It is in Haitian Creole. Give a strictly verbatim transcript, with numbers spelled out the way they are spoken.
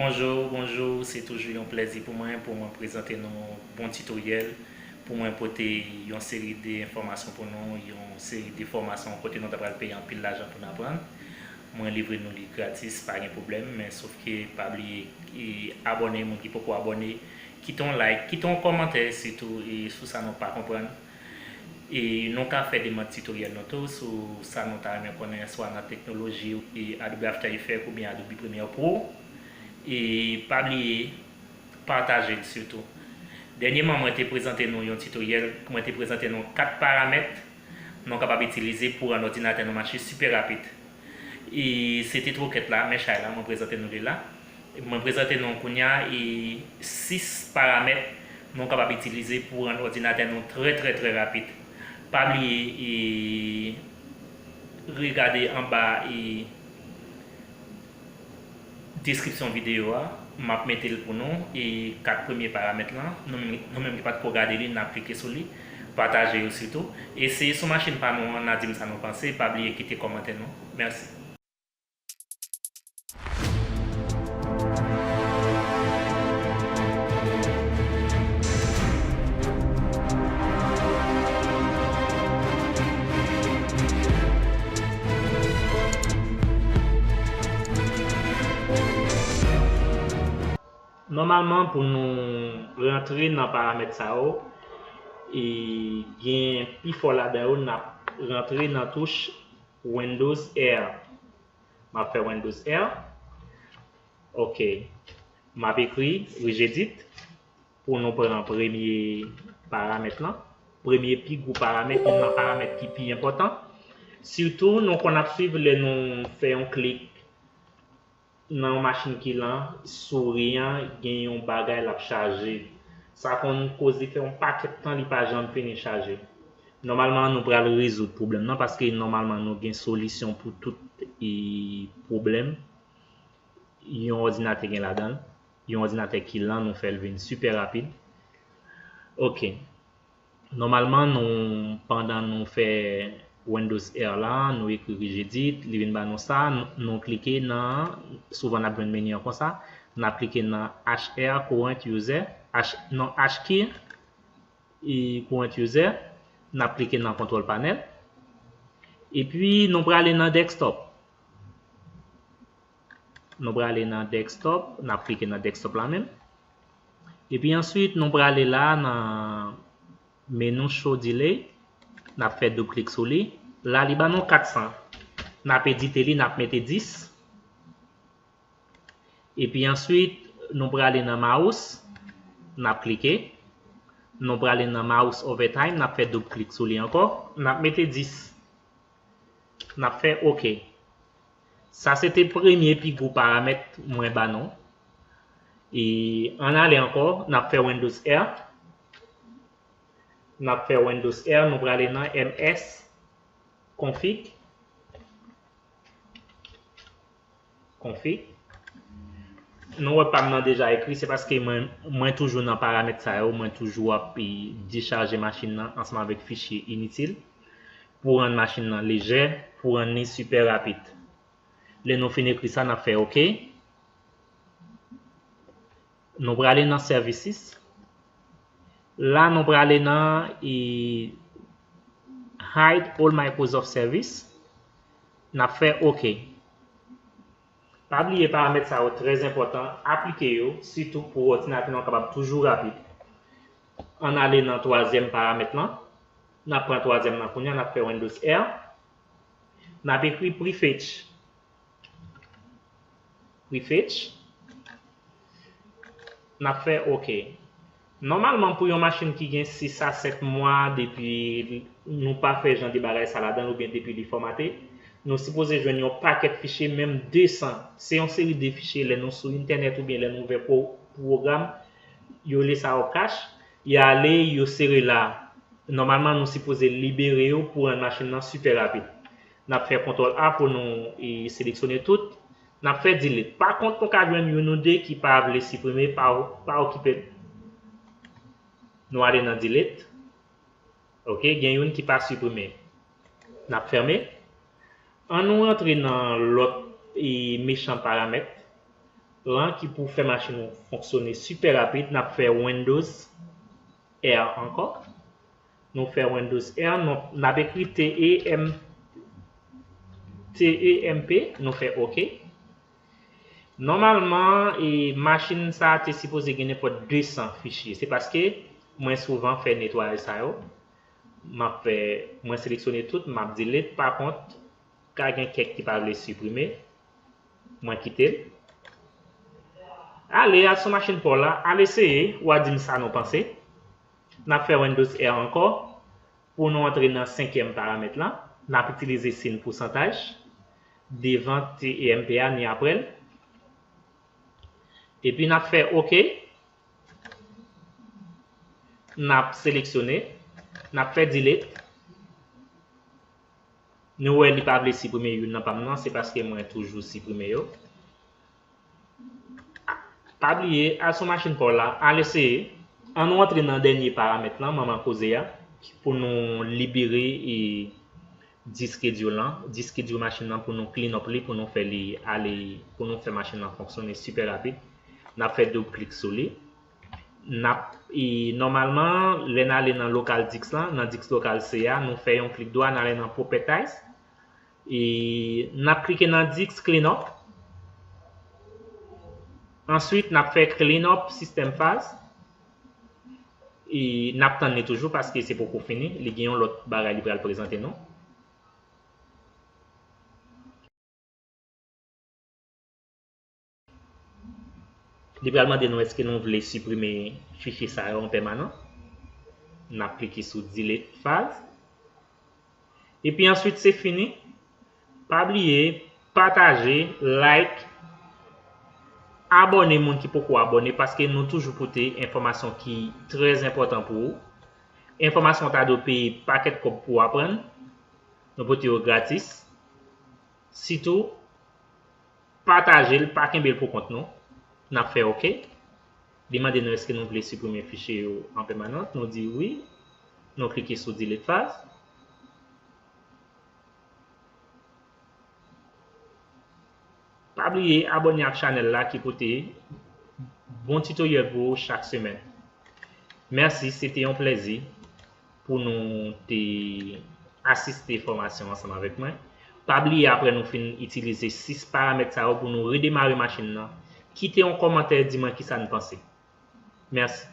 Bonjou, bonjou, se toujou yon plèzi pou mwen, pou mwen prezante nou bon titoryèl, pou mwen pote yon seri de enfòmasyon pou nou, yon seri de fòmasyon kote nou ta pral peye anpil lajan pou n aprann. Mwen livre nou li gratis, pa gen pwoblèm, men sof ke pa bliye e abòne, moun ki poko abòne, kite yon like, kite yon kòmantè sitou e sou sa nou pa konprann. E nou ka fè demann titoryèl nou tou sou sa nou ta renmen konnen, swa nan teknoloji, e Adobe After Effects oubyen Adobe Premiere Pro. E pa bliye, pataje l sitou. Dènyèman, mwen te prezante nou yon titoryèl, mwen te prezante nou kat paramèt nou kapab itilize pou rann òdinatè nou mache sipè rapid. E se te twokèt la, men chay la, mwen prezante nou li la. Mwen prezante nou kounye a e sis paramèt nou kapab itilize pou rann òdinatè nou trè, trè, trè rapid. Pa bliye e regade anba e deskripsyon videyo a, m ap mete l pou nou. E kat premye paramèt lan, nou menm, nou menm ki pa t ko gade li, n ap klike sou li, pataje yo sitou. E se sou machin pa nou an, n a di m sa nou panse, pa bliye kite kòmantè nou. Mèsi. Nòmalman, pou nou rantre nan paramèt sa yo, e gen pifò ladan yo, n ap rantre nan touch Windows R. M ap fè Windows R. Ok. M ap ekri Regedit pou nou pran premye paramèt lan. Premye pi gwo paramèt, youn nan paramèt ki pi enpòtan. Sitou, nou konn ap swiv lè nou fè yon klik nan yon machin ki lan, souri an gen yon bagay l ap chaje. Sa konn koze fè yon pakèt tan li pa janm fini chaje. Nòmalman, nou pral rezoud pwoblèm nan paske nòmalman nou gen solisyon pou tout e, pwoblèm yon òdinatè gen ladan l. Yon òdinatè ki lan, nou fè l vin sipè rapid. Ok. Nòmalman, nou, pandan nou fè Windows R la, nou ekri Regedit, li vin ba nou sa, nou, nou klike nan, souvan n ap jwenn meni an konsa, n ap klike nan H R Current User, H, non, H key, e Current User, n ap klike nan Control Panel, epi nou prale nan Desktop. Nou prale nan Desktop, n ap klike nan Desktop la menm. Epi answit, nou prale la nan menu Show Delay, n ap fè doub klik sou li. La, li ban nou kat san. N ap edite li, n ap mete dis. Epi answit, nou prale nan mouse, n ap klike. Nou prale nan mouse over time, n ap fè doub klik sou li ankò, n ap mete dis. N ap fè ok. Sa se te premye pi gwo paramèt mwen ba nou. E ann ale ankò, n ap fè Windows R. N ap fè Windows R, nou prale nan M S config. Config. Nou wè pa m nan deja ekri, se paske mwen, mwen toujou nan paramèt sa yo, mwen toujou ap e, dechaje machin nan ansanm avèk fichye initil pou rann machin nan lejè, pou rann li sipè rapid. Lè nou fin ekri sa, n ap fè ok. Nou prale nan Services. La, nou prale nan e, Hide all Microsoft Service. N ap fè ok. Pa bliye paramèt sa yo trè enpòtan, aplike yo, sitou pou òdinatè nou kapab toujou rapid. Ann ale nan twazyèm paramèt lan. N ap pran twazyèm lan kounye a, n ap fè Windows R. N ap ekri prefetch. Prefetch. N ap fè ok. Nòmalman, pou yon machin ki gen sis a sèt mwa depi nou pa fè jan de bagay sa ladan l oubyen depi li fòmate, nou sipoze jwenn yon pakèt fichye, menm de san. Se yon seri de fichye, lè nou sou entènèt oubyen lè nou ouvè pwo-, pwogram, yo rele sa yo cache, y ale, yo sere la. Nòmalman, nou sipoze libere yo pou rann machin nan sipè rapid. N ap fè kontwòl A pou nou e, seleksyone tout. N ap fè delete. Pa kont, nou ka jwenn youn ou de ki pa vle siprime, pa, pa okipe l. Nou ale nan delete. Ok, gen youn ki pa siprime. N ap fèmen. An nou rantre nan lòt e, mechan paramèt. lan ki pou fè machin ou fonksyone sipè rapid, n ap fè Windows R ankò. Nou fè Windows R, nou, n ap ekri T E M, T E M P, nou fè OK. Nòmalman, e, machin sa a te sipoze gen nenpòt de san fichye. Se paske mwen souvan fè netwayaj sa yo. M ap fè, mwen seleksyone tout, m ap delete. Pa kont, ka gen kèk ki pa vle siprime. Mwen kite l. Ale, al sou machin pa w la, al eseye, w a di m sa nou panse. N ap fè Windows R ankò. Pou nou antre nan senkyèm paramèt lan, n ap itilize siy pousantaj. Devan T E M P a ni apre l. Epi n ap fè OK. N ap seleksyone. N ap fè delete. Nou wè li pa vle siprime youn nan pa m nan, se paske mwen toujou siprime yo. Pa bliye, al sou machin pa w la, al eseye. Ann nou antre nan dènye paramèt lan, manman koze a, pou nou libere, e, disk di w lan, disk di w machin nan pou nou clean up li, pou nou fè li ale, pou nou fè machin nan fonksyone sipè rapid. N ap fè doub klik sou li. N ap, e, nòmalman, lè n ale nan local disk lan, nan disk lokal C a, nou fè yon klik dwa, n ale nan properties. E, n ap klike nan disk clean up. Answit, n ap fè clean up system files. E n ap tann li toujou paske se poko fini. Li gen yon lòt bagay li pral prezante nou. Li pral mande nou èske nou vle siprime fichye sa yo an pèmanan. N ap klike sou delete files. Epi answit se fini. Pa bliye pataje, like, abòne moun ki poko abòne paske nou toujou pote enfòmasyon ki trè enpòtan pou ou. Enfòmasyon w ta dwe peye pakèt kòb pou w aprann. Nou pote yo gratis. Sitou, pataje l, pa kenbe l pou kont nou. N ap fè OK. Li mande nou èske nou vle siprime fichye yo an pèmanan. Nou di wi. Nou klike sou delete files. Pa bliye abòne ak chanèl la ki pote bon tutoriel pou ou chak semèn. Mèsi, se te yon plèzi pou nou te asiste fòmasyon ansanm avèk mwen. Pa bliye apre nou fin itilize sis paramèt sa yo pou nou redemare machin nan, kite yon kòmantè, di mwen kisa n panse. Mèsi.